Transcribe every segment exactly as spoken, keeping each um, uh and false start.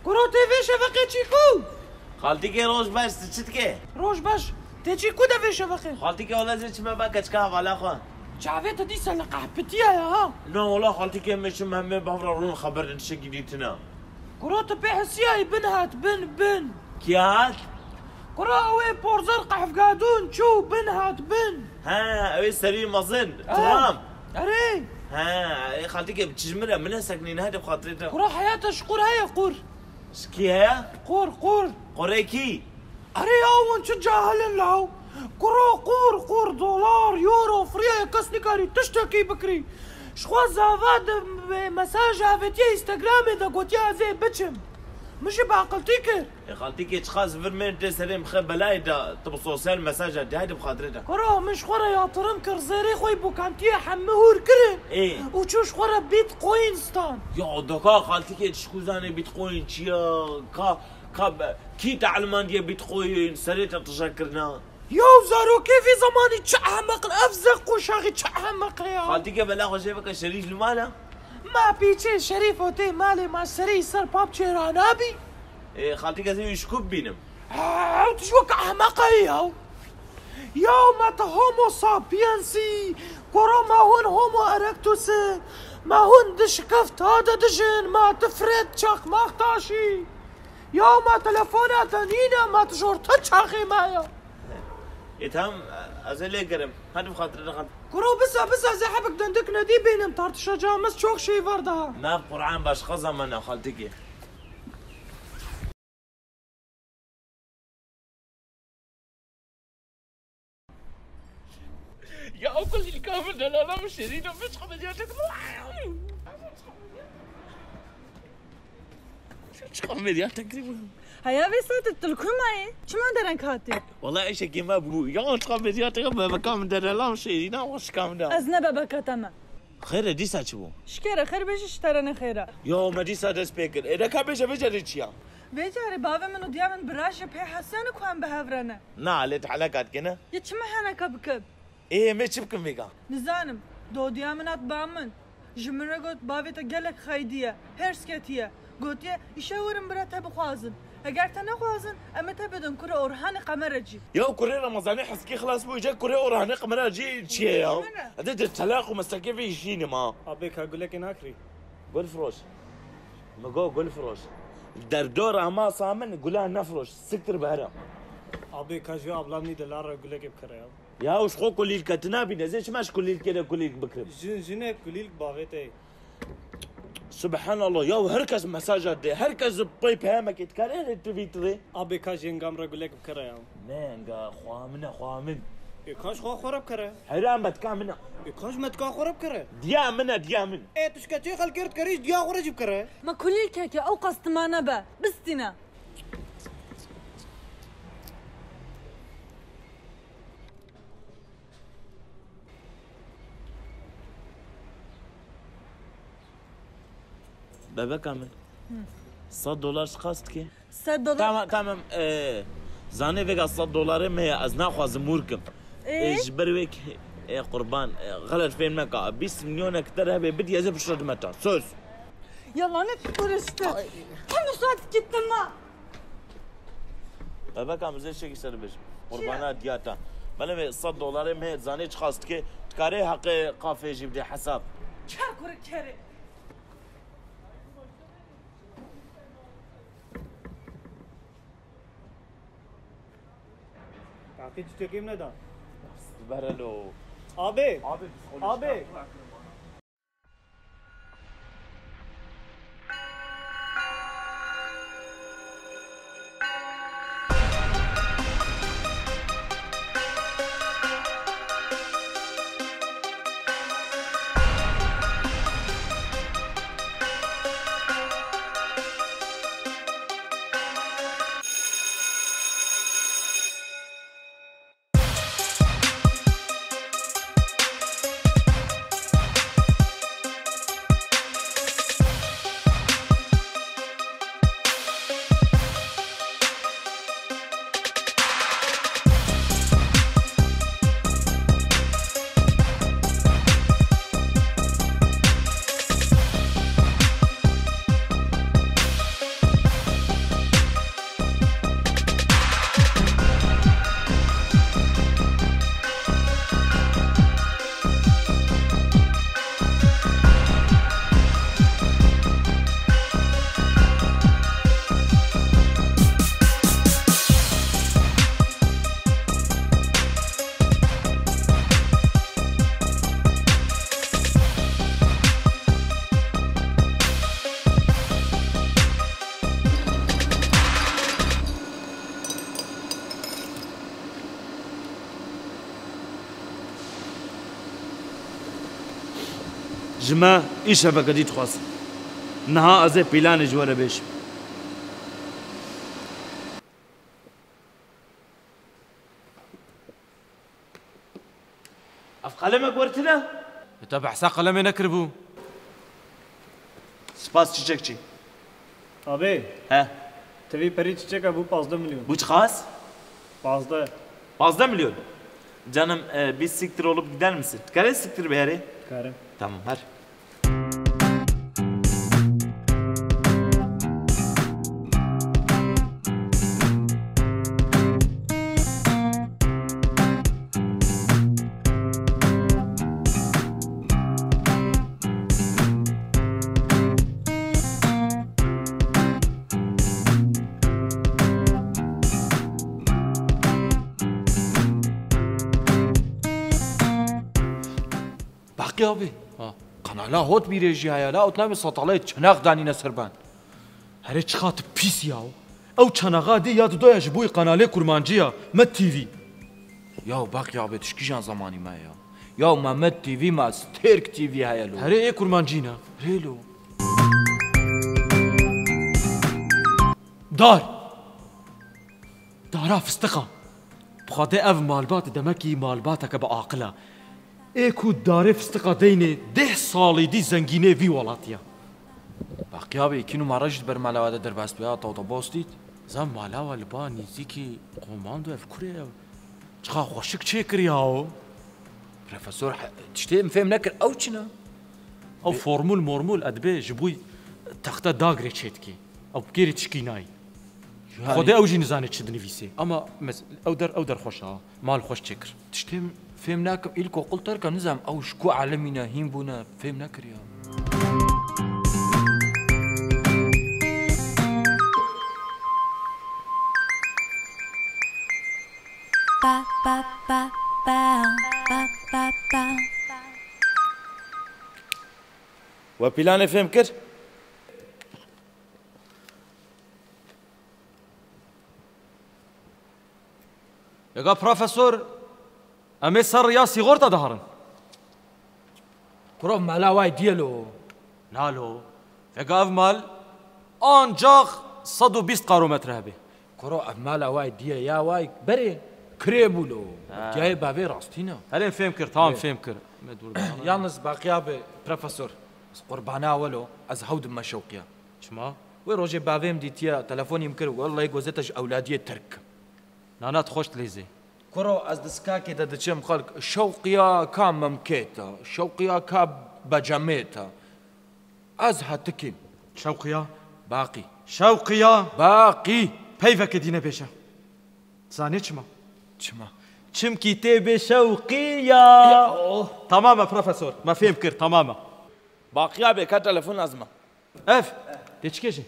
Kuro tê vê şeveqê çî ku? Xaltîkê roj baş, tu çi dike? Roj baş, tê çî ku de vê şeveqê? Xaltîkê wele zê çime be keçika hevala xwe. Çavê te dîsa li qehpitiya ya ha? Na wela xaltîkê me çim hemê bavra rûn xeber tiştekî dîtine. Kuro tu pê hesiyayî bin hat, bin, bin. Kî hat? Kuro ew ê porzer qehvgadûn çû bin hat, bin. He, ew ê serî mezin, Trump. Erê. He, ê xaltîkê bi çijmire min e seknî nehede bi xatirê te. Kuro heyata ji qur heye qur. Ji kî heye? Qur, qur. Qurê kî? Erê ya hûn çi cahil in law? Kuro qur, qur, dolar, euro, firiyê kes nikarî tiştekî bikirî. Ji xwe zava di mesaja avêtiye Instagramê de gotiye ez ê biçim. Min jî bi aqiltî kir. Ê xaltîkê çiqas vir mêr tê serê min xe belayê de tu bi sosyal mesaja dê haydi bi xatirê de. Kuro min ji xwe re yatirim kir zêrê xwe yî bo kamtiyê hemî hûr kirin. Ê. Û çû ji xwe re bitcoin stan. Ya doka xaltîkê tu ji ku zanê bitcoin çi ya? Ka, ka be, kî te elmandiye bitcoin serê te tije kirina? Yaw zarokê vî zemanî çi ehmeq in, ev zeq qoşaxî çi ehmeq e ya. Xaltîkê bela xwe jê bike şerîf li mala. Ma pîçê şerîf û tê malê ma serî ser pap çêra nabî. Ê, xaltîk ez ê wî ji ku bibînim? Ew tu ji wek ehmeq e ya. Ya ma tu homo sapiensî, koro ma hûn homo erectus e, ma hûn di şikefta de dijin, ma tu Fred çakmak taşî. Ya ma telefona te nîne, ma tu ji orta çaxê me ya. Ê, tamam, ez ê lê gerim. Hadi bi xatirê xaltîk. Kuro bisa, bisa, ez ê hebik dendik nedî bînim, tartışacağımız çok şey var daha. Nav Qur'an başqa zaman e xaltîkê. Ya okul ilk amir delala mı şerîna mı çıkamadı ya. Çıkamadı ya, tekrî bu. Heya vê saetê tu li ku mayî? Çima dereng hatî? Wala eşekê me bû. Ya çıkamadı ya, tekrî bebeka min delala mı şerîna, o çıkamadı. Ez ne bebeka te me. Xêr e, dîsa çi bû? Şikêre, xêr bêjî, ji te re ne xêr e. Ya me dîsa dest pê kir. Ê, de ka bêje, bêje rê çi ya? Vê carê bavê min û diya min bi rajê pê hesiyane ku em bi hev re ne. Na, lê tu heneka dikine? Ya çima heneka bikim? Ê, em ê çi bikin vêga? Nizanim, dodiya min hat ba min. Ji min re got, bavê te gelek xeydî ye, hêrs ketiye. Gotiye, îşe werin bira te bixwazin. Eger te nexwazin, em ê te bidin kurê Orhanê Qemerecî. Ya kurê Remezanê Heskî xilas bû, îca kurê Orhanê Qemerecî çi ye ya? Ji min re. Hadi de telaq û mestekê vê jînim ha. Abê ka gulekê nakirî. Gulfiroş. Mi got Gulfiroş. Derdora masa min gula nefiroş. Siktir bi here. Abê ka ji ablam nî de la re gulekê bikire ya. Ya û ji xwe kulîlke tu nabîne, ez ê çima ji kulîlkê re kulîlk bikirim? Jin, jinek kulîlk bavê te. Subhanallah, ya her kes mesaja dê, her kes pey peyamekê dikare lê Twitterê. Abê ka ji hingam re gulek bikire ya. Ne hinga, xwa min e, xwa min. Ê ka ji xwa xwe re bikire. Heyran betka min e. Ê ka ji metka xwe re bikire. Diya min e, diya min. Ê tu şiketçê xelkê re dikerî, ji diya xwe re jî bikire. Ma kulîlkeke ew qas timane be, bistîne. Bebeka min. Hı. Sed dolar çiqas dike? Sed dolar? Tamam, tamam. Ee, zanê vêga sed dolarê me ye, ez naxwazim mûr kim. Ee? Ee, ji ber wê k-, ee, qurban, ee, xelet fêm neka. Bîst milyonek te re hebe bidî, ez ê piştre dime te. Söz. Yalanı konuştu. Ay. Hem müsaade gittim ha. Bebeka min zê çekî ser bêjim. Qurbana diyata. Belê vê sed dolarê me zanê çiqas dike. Dikarê heqê qafê jî bidê hesab. Çar kuru kere. Taqî çiçekê min neda. Berelo. Abi. Abi, psikolojik Abi. Ji me îşeveke dî dixwazin. Niha ez ê pîlanê ji we re bêjim. Ev qelemek wer tune? Te behsa qelemê nekiribû. Spas çiçekçî. Abi, He. Te vî perî çiçeka bû pazdeh milyon. Bu çiqas? Pazdeh. Pazdeh milyon. Canım, e, bir siktir olup gider misin? Dikarê siktir bihêrî? Dikarim. Tamam, her. Baqî abi. Ha. Kanala hot bîrê jî heye la, ot nabê satalê çenax danîne ser ben. Herê çiqa tu pîs ya. Ew çenaxa dê ya didoya ji bo qanalê kurmancî ya, Med T V. Ya baqî abi, tu ji kîjan zamanî me ya? Ya me Med T V, me Stêrk T V heye lo. Herê ê kurmancî ne. Rê lo. Dar. Dara fistiqa. Bi Xwedê ev malbat demekî malbateke bi aqil e. Ê ku darê fistiqa deynê deh salî dî zengînê vî welatî ye. Baqî abi, kî numara jî di ber mala we de derbas bûye, heta te bostît? Zan mala we li ba nîzîkî komando ev kurê ew. Çiqa xweşik çêkiriya o. Profesor, he, tiştê min fêm nekir, ew çi ne? Ew formûl mormûl edibê ji bo texte dagirê çêdikî. Ew bi kêrî tişkî nayî. Yani Xwedê ew jî nizane çi dinivîsê. Ama mes-, ew der, ew der xweş a. Mal xweş çêkir. Tiştê min fêm nakim, îlkoqul terka nizam, ew ji ku alemî ne, hîn bûne, fêm nekiriya. Pa, pa, pa, pa, pa, pa, pa. We pîlanê fêm kir? Yeka profesor, em ê ser riya sîgorta diherin. Kuro mala way diye lo. Na lo. Vega ev mal ancax sed û bîst karometre hebe. Kuro ev mala way diye ya way berê kirê bû lo. Ha. Diyayê bavê rastî ne. Herê fêm kir, tamam, Evet. fêm kir. Me dûr bana. Yalnız baqiya bi profesor. Ez qurbana we lo, ez hewdim me şewqiya. Çima? Wê rojê bavê min dîtiye, telefonî min kir, wellahî gozete ji ewladiyê terk kim. Nana tu xweş dileyzê. Kuro, ez di skakê de diçim xelk, şewqiya ka memkêta, şewqiya ka becemêta. Ez hetikîm. Şewqiya? Baqî. Şewqiya? Baqî. Peyveke dîne bêje. Zanê çima? Çima? Çimkî tê bê şewqiya. Ya, oh. Tamam e profesor. Me fêm kir, tamam e. Baqiya bê, ka telefon lazim e. Ev, tê çi kê jî?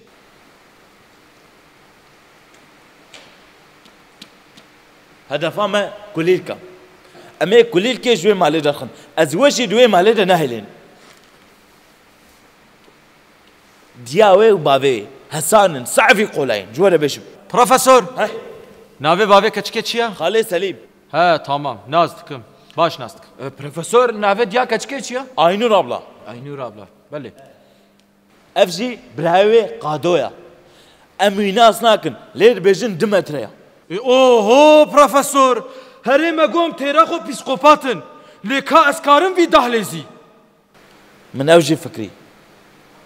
Hedefa me kulîlk e. Em ê kulîlkê ji wê malê derxin. Ez we jî di wê malê de nehêlînim. Diya wê û bavê wê hesan in, sefî qolayîn. Ji we re bêjim. Profesor! Heh. Navê bavê keçikê çi ye? Xalê Selîm. He, tamam. Nas dikim. Baş nas dikim. E, profesor, navê diya keçikê çi ye? Aynur abla. Aynur abla. Belê. Ev jî birayê wê Qado ye. Em wî nas nakin, lê dibêjin du metre ye. E, oho, profesor! Herê me got em têra xwe psîkopat in. Lê ka ez karim vî dahlêzî? Min ew jî fikirî.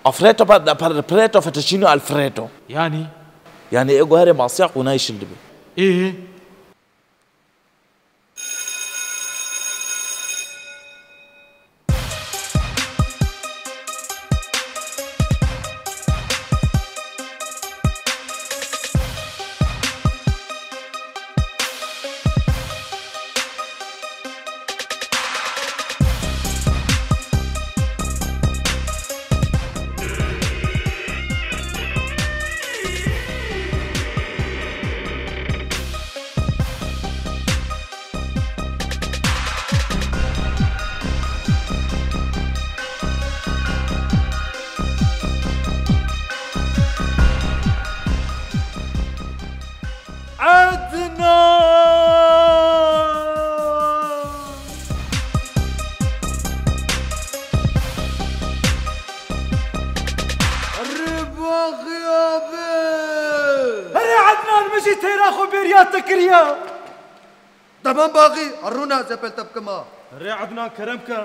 Afreto pa, pa, preto fettuccino Alfredo. Yanî? Yanî ê guherê masiya qûnayî şil dibe. Ê? Baxî abi! Herê Ednan, min jî têra xwe bêriya te kiriye. Demam baxî, rûne ez ê pêl te bikima. Herê Ednan, kerem ke.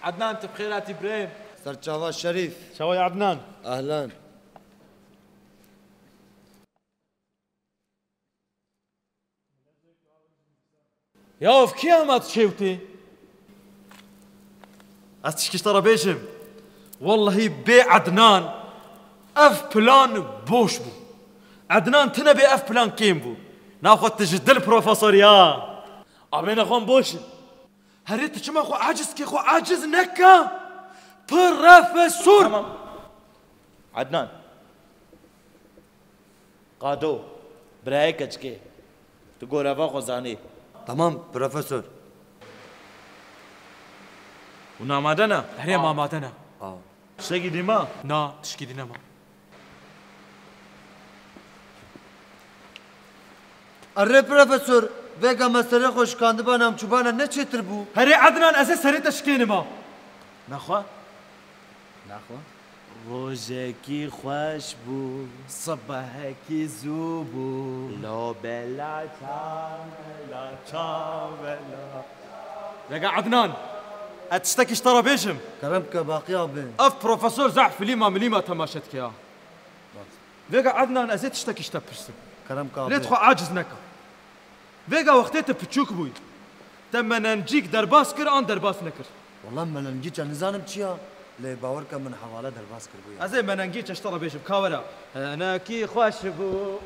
Ednan, tu bi xêr hatî birêm. Serçava Şerîf. Çawa ye Ednan? Ehlen. Ya ev kî hema diçe û tê? Ez tişkî ji te re bêjim. Wellehî bê Ednan ev plan boş bû. Ednan tune bê ev plan kêm bû. Naxwe tu ji dil profesor ya. Abê nexwe boş e. Herê tu çima xwe aciz dikî, xwe aciz neke. Profesor. Tamam. Ednan. Qado, birayê keçikê, tu goreva xwe zanî. Tamam, profesor. Hûn amade ne? Herê, em amade ne. Aa. Tiştekî dî ma? Na, tişkî dî nema. Erê profesor, vêga me serê xwe şikandibana em çûbana ne çêtir bû? Herê Ednan, ez ê serê te şikênima. Naxwe? Naxwe? Rojekî xweş bû, sibehekî zû bû. Lo bela çavela, çavela. Vêga Ednan, ez tiştekî ji te re bêjim. Kerem ke, Baqî abi. Ev profesor zehf filîma milîma temaşe dike ya. Vêga Ednan, ez ê tiştekî ji te pirsim. Kerem ke abi. Lê tu xwe aciz neke. Vêga wextê tu piçûk bûyî, te menengîk derbas kir an derbas nekir? Wela menengîk ez nizanim çi ya, lê bawer ke min hevale derbas kiribû ya. Ez ê menengîk ji te re bêjim, ka were. Henekî xweş bû.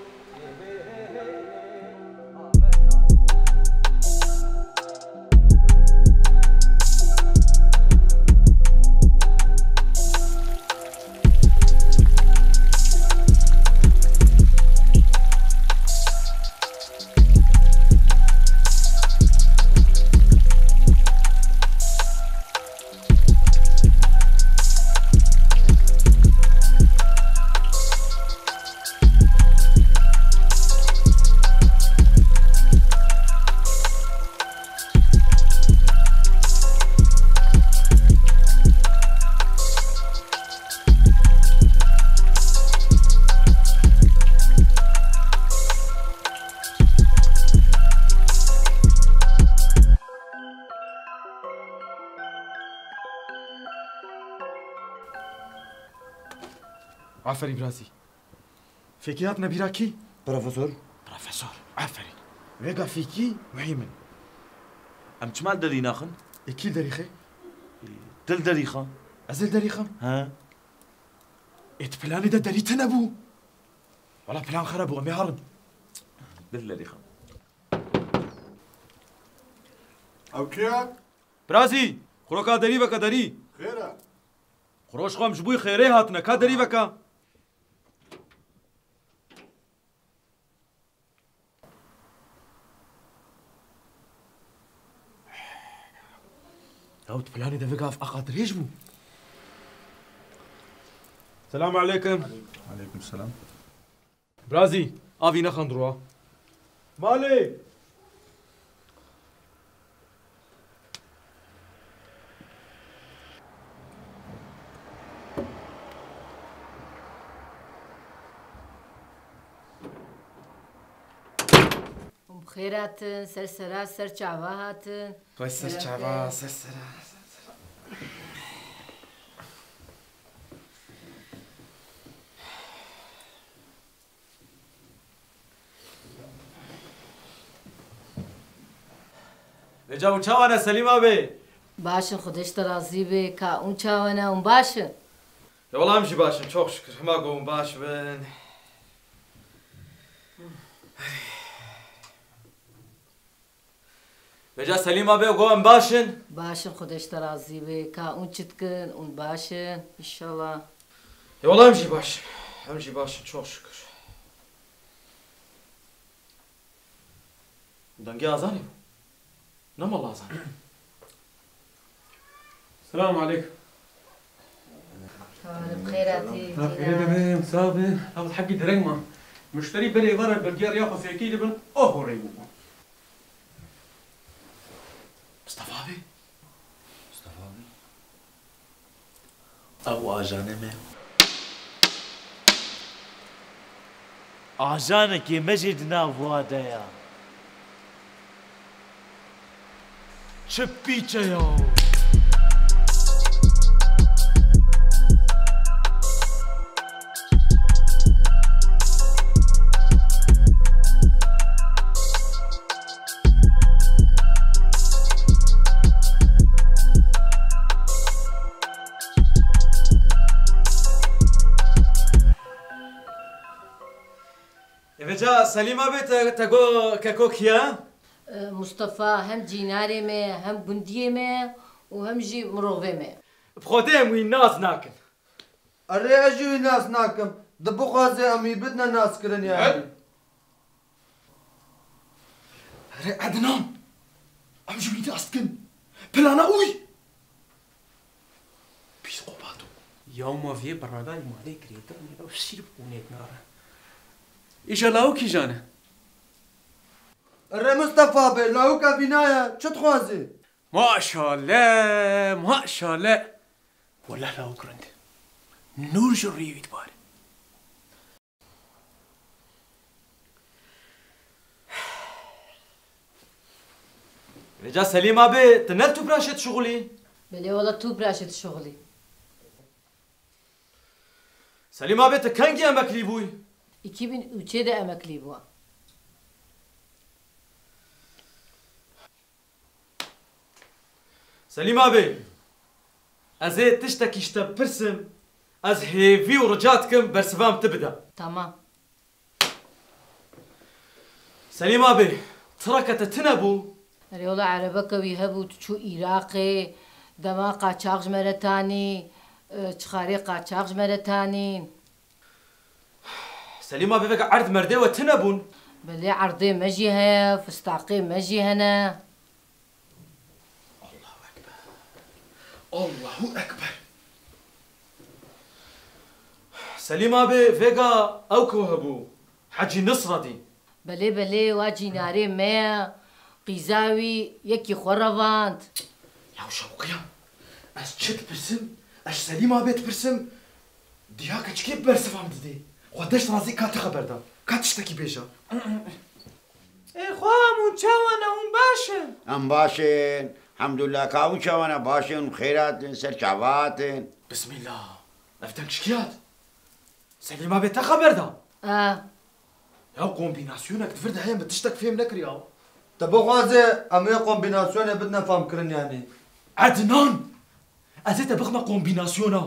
Aferî birazî. Fêkî hatine bîra kî? Profesor. Profesor. Aferî. Vêga fêkî muhîm in. Em çima li derî naxin? Ê kî li derî xe? Ê, tu li derî xe. Ez ê li derî xem? He. Ê di planê de derî tune bû. Wela plan xerab bû, em ê herin. Tu li derî xe. Ew kî ye? Birazî, xwe ka derî veke derî. Xêr e? Xwe ji xwe em ji bo xêrê hatine, ka derî veke. Ew di planê de vêga ev aqa dirêj bû. Selamu aleykum. Aleykum selam. Birazî, avî nexan dirwa. Malê! Hûn bi xêr hatin, ser sera, ser çava hatin. Xwe ser çava, ser sera, ser sera. Vêca hûn çawa ne Selîm abi? Baş in, Xwedê ji te razî be. Ka hûn çawa ne, hûn baş in? Ya wela em jî baş in, çok şükür. Hema ku hûn baş bin. Vêca Selîm abi, go em baş in? Baş in, Xwedê ji te razî be. Ka hûn çi dikin, hûn baş in, înşallah. Ya wela em jî baş in. Em jî baş in, çok şükür. Dengê azanî bû. Ne mala azanî? Selamun aleykum. Bi xêr hatî. Xêr be, sağ be. Ev hekî dereng ma. Muşterî belê vara bilgiya riya xwe fêkî dibin, oh rê bû. Mustafa abi. Ew ajanê me. Ajanekê me jî di nav wa de ya. Çi pîçe ya. Eveca Selîm abi te, te go keko kiye? E, Mustafa hem cînarê me, hem gundiyê me û hem jî mirovê me. Bi Xwedê em wî nas nakin. Erê, ez jî wî nas nakim. Di bixwaze em wî bidne naskirin yani. Erê Ednan, em ji wî nas dikin. Plana wî. Psîkopat o. Ya ma vê birada malê girêtir nêda û sîr bûnêt nare. Îja lawikî jane. Erê Mustafa bê, lawika vînaya, çi dixwazî? Maşale, maşale. Wele lawik rind. Nûr ji rûyê wî dibarê. Vêca Selîm abi, tu ne li Tûpraşê dişuxulî? Belê wela Tûpraşê dişuxulî. Selîm abi, tu kengî emeklî bûyî? Îkî bin û çê de emeklî bûwa. Selîm abi, ez ê tiştekî ji te bipirsim, ez hêvî û rica dikim bersiva min tu bide. Tamam. Selîm abi, tireke te tune bû? Erê wela erebeke wî hebû, tu çû Iraqê, dema qaçax ji me re tanî, e, çixarê qaçax ji me re tanîn. Selîm abi, veke erd merdê we tune bûn? Belê erdê me jî heye, fistaqê me jî hene. Allahu Ekber. Allahu Ekber. Selîm abi, vêga ew ku hebû, Hecî Nisretî. Belê, belê, wa cînarê me ye. Qîza wî yekî xwe revand. Ya Şewqiya, ez çi dipirsim? Ez Selîm abi dipirsim. Diya keçikê bersiva min didê. Xwedeş razî, ka tu xeber da. Ka tiştekî bêje. Ê xwe, em hûn çawa ne? Hûn baş in? Em baş in. Hemdulillah, ka hûn çawa ne? Baş in, xêr hatin, ser çava hatin. Bismillah. Ev deng ji kî hat? Selîm abi te xeber da? E. Ya kombînasyonek di vir de heye, min tiştek fêm nekiriya. Te bixwaze em wê kombînasyonê bidine famkirin yanî. Ednan! Ez ê te bixime kombînasyona.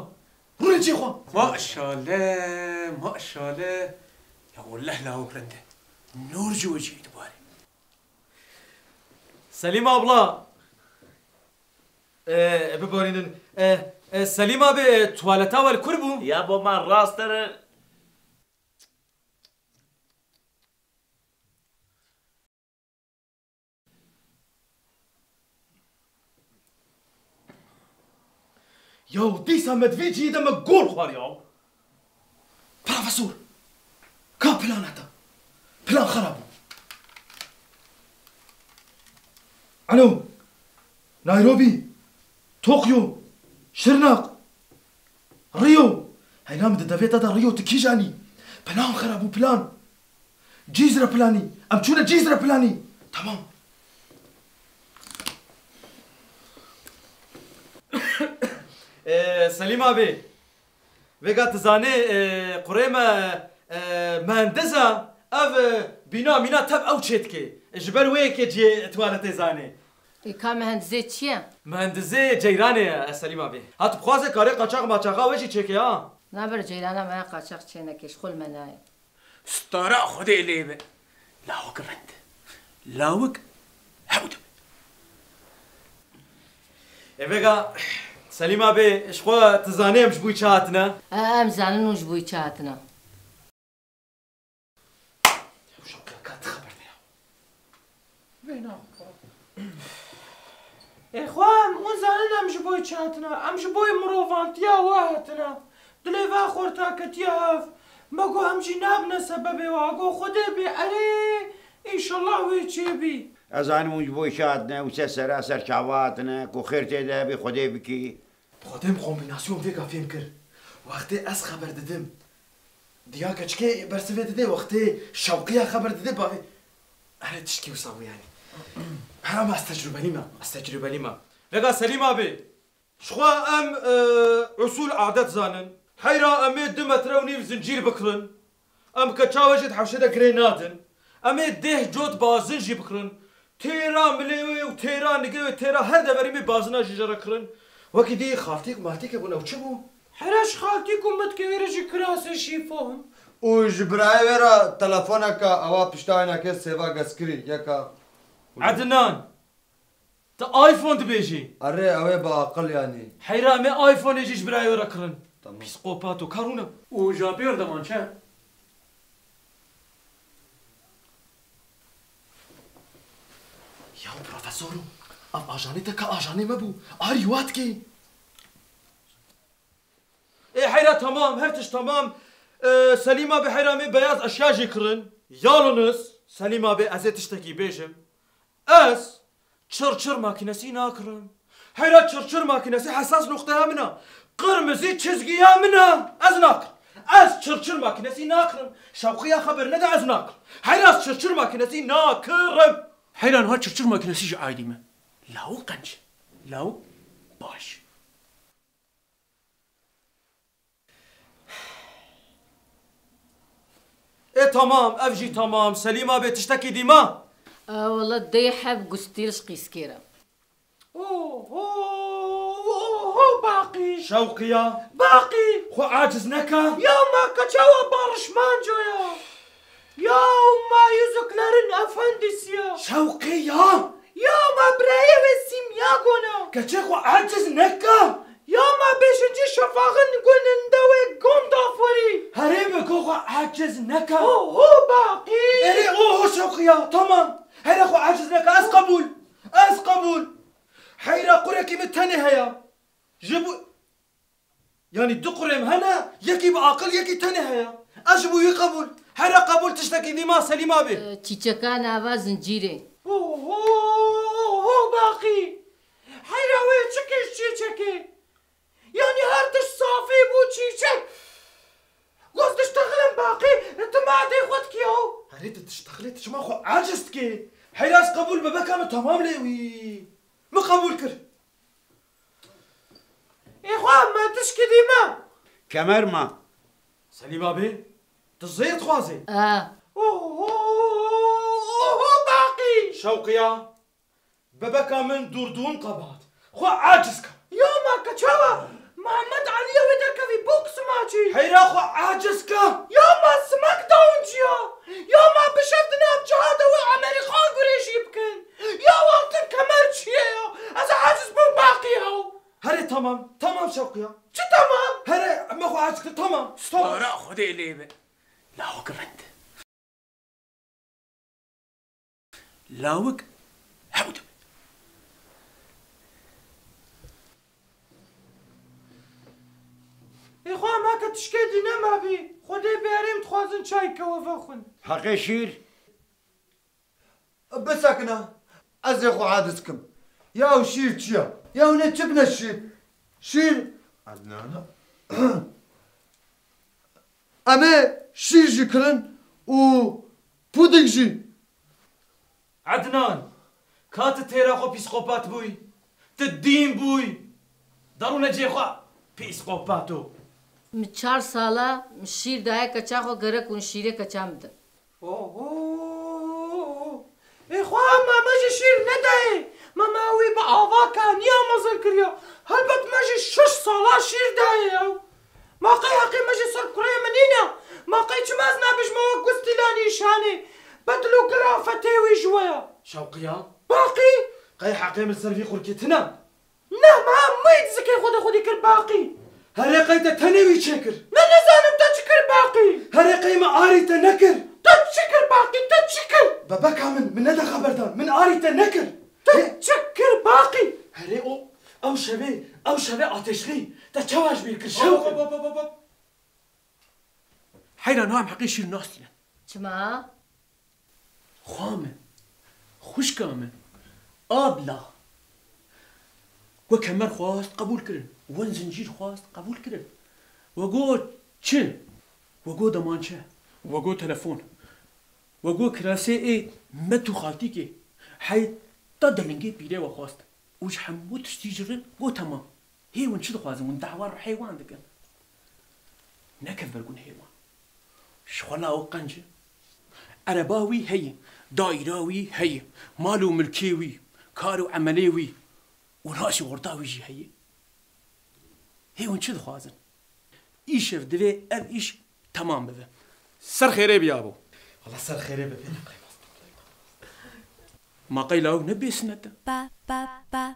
Rûnê cê xwe. Maşale, maşale. Ya welleh lawik rind e. Nûr ji wecihî dibarê. Selîm abla. E, biborînin. E, e, Selîm abi, e, tuwaleta we li kur bû? Ya bo man rast e. Yaw, dîsa me di vê cihê de me gol xwar yaw. Profesor, ka plana te? Plan xera bû. Alo, Nairobi, Tokyo, Şirnak, Rio. Heyna min di devê te de Rio tu kîjan î? Plan xera bû, plan. Cîzre planî. Em çûne Cîzre planî. Tamam. Ee, Selîm abi, vêga tu zanê, ee, kurê me, ee, mehendiz e, ev, ee, bîna mîna tev ew çêdike. Ji ber wê yekê cihê tuwaletê zanê. Ê, ka mehendizê çi ye? Mehendizê ceyranê ye, Selîm abi. Ha tu bixwaze karê qaçax maçaxa we jî çêke ha. Na ber ceyrana me qaçax çêneke, ji xwe li me nayê. Stara Xwedê lê be. Lawik rind. Lawik hew dibe. Ê vêga, Selîm abi, ji xwe tu zanî em ji bo çi hatine? E, em zanin hûn ji bo çi hatine. Uşak ka tu xeber ne ya. Vêna. Ê xwe em, hûn zanin em ji bo çi hatine? Em ji bo mirovantiya we hatine. Dilê ve xorta ketiye hev. Me got em jî nabine sebebê we. Got Xwedê bê erê, înşallah wê çêbî. Ez zanim hûn ji bo çi hatine, wisa sera ser çava hatine, ku xêr tê de hebî Xwedê bikî. Bi xwedê min kombînasyon vêga fêm kir. Wextê ez xeber didim, diya keçikê bersivê didê, wextê Şewqiya xeber didê bavê. Erê tişkî wisa bû yanî. Her ama ez tecrûbelî me. Ez tecrûbelî me. Vêga Selîm abi. Jixwe em, e, usûl adet zanin. Heyra em ê du metre û nîv zincîr bikirin. Em keça we jî di hewşê de girê nadin. Em ê deh cot bazin jî bikirin. Têra milê wê û têra nigê wê, têra her deverî me bazina jî jê re kirin. Wekî dî xaltîk maltîk hebûn, ew çi bû? Here ji xaltîk û mitkê wê re jî kirasê şîfon. Û ji birayê wê re telefoneke ewa pişta wênekê sêva geskirî yeka. Ednan. Tu iPhone dibêjî? Erê, ew ê bi aqil yanî. Heyra, em ê iPhone-ê jî ji birayê we re kirin. Tamam. Psîkopato, karûne. Û ji apê re deman çi? Ya profesoro, ev ajanê te ka ajanê me bû. Arî wat kê. Ê heyra tamam, her tişt tamam. Ee, Selîm abi heyra me beyaz eşya jî kirin. Yalnız Selîm abi ez ê tiştekî bêjim. Ez çirçir makînesî nakirim. Heyra çirçir makînesî hesas noqteya min e. Qirmizî çizgiya min e. Ez nakirim. Ez çirçir makînesî nakirim. Şewqiya xeber nede ez nakirim. Heyra ez çirçir makînesî nakirim. Heyra niha çirçir makînesî ji aydî me. Lawik qenc. Lawik baş. Ê tamam, ev jî tamam. Selîm abê tiştekî dî ma? E, wela dê heb gustîl ji qîskê re. Oho, oho, Baqî. Şewqiya. Baqî. Xwe aciz neke. Ya ma keça we barışmanco ya. Ya ma yüzüklerin efendisi ya. Şewqiya. Ya ma birayê wê Sîmyago ne. Keçê xwe aciz neke. Ya ma beşinci şafağın gününde wê gondafori. Herê bi go xwe aciz neke. Oho Baqî. Erê oho Şewqiya, tamam. Here xwe aciz neke, ez qebûl. Ez qebûl. Heyra qurekî min tenê heye. Ji bo, yanî du qurê min hene, yekî bi aqil, yekî tenê heye. Ez ji bo wî qebûl. Here qebûl tiştekî dî ma Selîm abê. E, çîçeka nava zincîrê. Oho, oho, Baqî. Heyra wê çi kir çîçekê? Yanî her tişt safî bû çîçek. Goz diştexilin Baqî, tu madê xwe dikî ew. Herê tu diştexilê, tu çima xwe aciz dikî? Heyra ez qebûl bebeka min tamam lê wî. Min qebûl kir. Ê xwe me tişkî dî me. Kemer ma. Selîm abê, tu zêr dixwazê? E. Oho, oho, Baqî. Şewqiya, bebeka min dûrdûn qebat. Xwe aciz ke. Ya ma keça we. Mihemed Elî ya wê derkevî bok simaçî. Heyra xwe aciz ke. Ya ma Smackdown çi ya? Ya ma bi şev di nav cihada wê Emerîxan gurê jî bikin. Ya wextin kemer çi ye ya? Ez aciz bûm Baqî ya. Herê tamam, tamam Şewqiya. Çi tamam? Herê, me xwe aciz kir, tamam, tamam. Stara Xwedê lê be. Lawik rind. Lawik hew dibe. Ê xwe, em heke tişkê dî nemabî. Xwedê bêrê em dixwazin çayke we vexwin. Heqê şîr. Bisekine, ez ê xwe aciz kim. Ya şîr çi ye? Ya ne çik ne şîr? Şîr. Ednana. Em ê şîr jî kirin û puding jî. Ednan, ka tu têra xwe psîkopat bûyî? Tu dîn bûyî? Darûne cihê xwe, psîkopato. Min çar sala min şîr daye keça xwe, gerek hûn şîrê keça min bidin. Oho! Ê xwe, ma me jî şîr nedayê. Ma me wî bi ava kaniya mezin kiriya. Helbet me jî şeş sala şîr dayê ew. Ma qey heqê me jî ser kurê min nîne? Ma qey çima ez nabêjime wek gustîla nîşanê? Bedil û girafetê wî ji we ya. Şewqiya? Baqî? Qey heqê min ser vî qurkê tune? Ne, ma mî di zikê xwe de xwedî kir Baqî. Herê qey te tenê wî çêkir? Ne, nizanim te çi kir Baqî. Herê qey min arî te nekir? Te çi kir Baqî, te çi kir? Bebeka min, min nede xeberdan, min arî te nekir. Te çi kir Baqî? Herê o, ew şevê, ew şevê ateşlî, te çawa ji bîr kir? Şew kir. Hop, hop, hop, hop, hop. Heyra niha em heqê şîr nastînin. Çima? Xwa min, xwişka min, abla. We kemer xwast qebûl kirin. We zincîr xwast qebûl kirin. We got çi? We got demançe. We got telefon. We got kirasê ê met û xaltîkê. Heyta delingê pîrê we xwast. Û ji hemû tiştî jî got temam. Hê hûn çi dixwazin? Hûn dawa ruhê wan dikin. Neke ber gunehê wan. Ji xwe la û qenc e. Ereba wî heye, daîra wî heye, mal û milkê wî, kar û emelê wî û laşê orta wî jî heye. Hê hûn çi dixwazin? Îşev divê ev îş temam bibe. Ser xêrê biyabo. Wala ser xêrê bibe. Ma qey lawik ne bêsinet e? Pa, pa, pa,